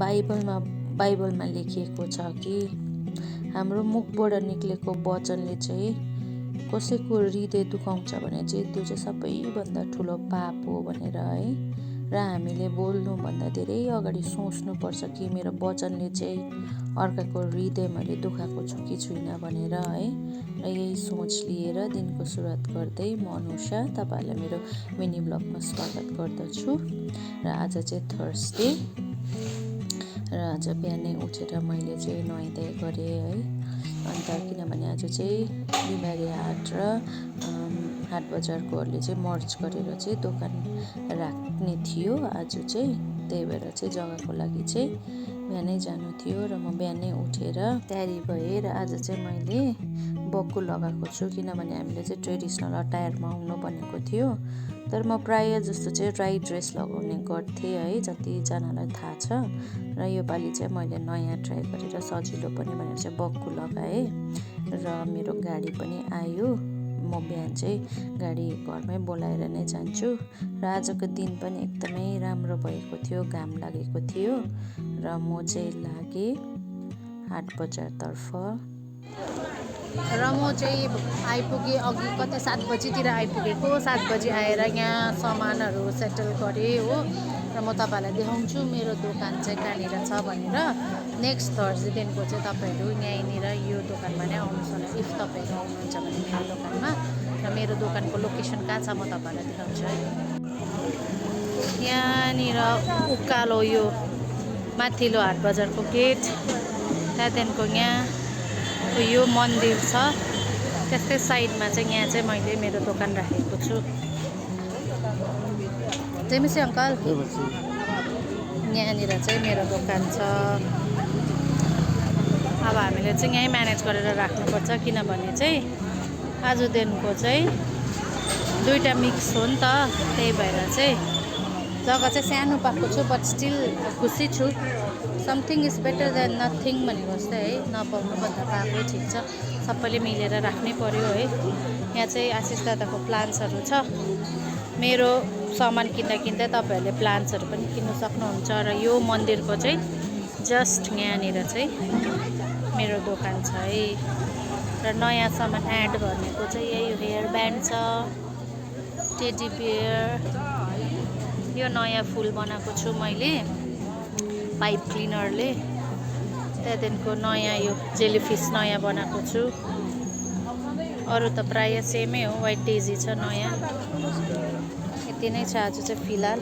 बाइबलमा लेखिएको छ कि हाम्रो मुखबाट निक्लेको वचनले चाहिँ कसैको हृदय दुखाउँछ भने चाहिँ त्यो चाहिँ सबैभन्दा ठुलो पाप हो भनेर है। र हामीले बोल्नुभन्दा धेरै अगाडि सोच्नुपर्छ कि मेरो वचनले चाहिँ अर्काको हृदय मैले दुखाएको छु कि छुइनँ भनेर है। र यही सोच लिएर दिनको सुरुवात गर्दै म अनुषा तपाईँहरूलाई मेरो मिनी ब्लगमा स्वागत गर्दछु। र आज चाहिँ थर्सडे र आज बिहानै उठेर मैले चाहिँ नुहाइधुवाइ गरेँ है। अन्त किनभने आज चाहिँ बिहिबारे हाट र हाट बजारकोहरूले चाहिँ मर्ज गरेर चाहिँ दोकान राख्ने थियो आज चाहिँ, त्यही भएर चाहिँ जग्गाको लागि चाहिँ बिहानै जानु थियो। र म बिहानै उठेर तयारी भएँ र आज चाहिँ मैले बक्कु लगाएको छु किनभने हामीले चाहिँ ट्रेडिसनल अटायरमा आउनु भनेको थियो। तर म प्रायः जस्तो चाहिँ राई ड्रेस लगाउने गर्थेँ है, जतिजनालाई थाहा छ। र योपालि चाहिँ मैले नयाँ ट्राई गरेर सजिलो पनि भनेर चाहिँ बक्कु लगाएँ र मेरो गाडी पनि आयो। म बिहान चाहिँ गाडी घरमै बोलाएर नै जान्छु। र आजको दिन पनि एकदमै राम्रो भएको थियो, घाम लागेको थियो र म चाहिँ लागेँ हाट बजारतर्फ। र म चाहिँ आइपुगेँ अघि कति 7 बजीतिर आइपुगेको। 7 बजी आएर यहाँ सामानहरू सेटल गरेँ हो। र म तपाईँहरूलाई देखाउँछु मेरो दोकान चाहिँ कहाँनिर छ भनेर। नेक्स्ट थर्सडेदेखिको चाहिँ तपाईँहरू यहीँनिर यो दोकानमा नै आउनुहोस् होला इफ तपाईँहरू आउनुहुन्छ भने मेरो दोकानमा। र मेरो दोकानको लोकेसन कहाँ छ म तपाईँहरूलाई देखाउँछु है। यहाँनिर उकालो यो माथिल्लो हाट बजारको गेट, त्यहाँदेखिको यहाँ यो मन्दिर छ, त्यस्तै साइडमा चाहिँ यहाँ चाहिँ मैले मेरो दोकान राखेको छु। जय मसी अङ्कल, यहाँनिर चाहिँ मेरो दोकान छ। अब हामीले चाहिँ यहीँ म्यानेज गरेर राख्नुपर्छ किनभने चाहिँ आजदेखिको चाहिँ दुईवटा मिक्स हो नि त, त्यही भएर चाहिँ जग्गा चाहिँ सानो पाएको छु बट स्टिल खुसी छु। Something is better than nothing भनेको जस्तै है, नपाउनुभन्दा पाएकै ठिक छ। सबैले मिलेर राख्नै पर्यो है। यहाँ चाहिँ आशिष दादाको प्लान्ट्सहरू छ। मेरो सामान किन्दा तपाईँहरूले प्लान्ट्सहरू पनि किन्नु सक्नुहुन्छ। र यो मन्दिरको चाहिँ जस्ट यहाँनिर चाहिँ मेरो दोकान छ है। र नयाँ सामान एड भनेको चाहिँ यही हेयर ब्यान्ड छ, टेडी बियर, यो नयाँ फुल बनाएको छु मैले पाइप क्लिनरले। त्यहाँदेखिको नयाँ यो जेलीफिस नयाँ बनाएको छु। अरू त प्रायः सेमै हो, वाइट डेजी छ नयाँ। यति नै छ आज चाहिँ फिलहाल।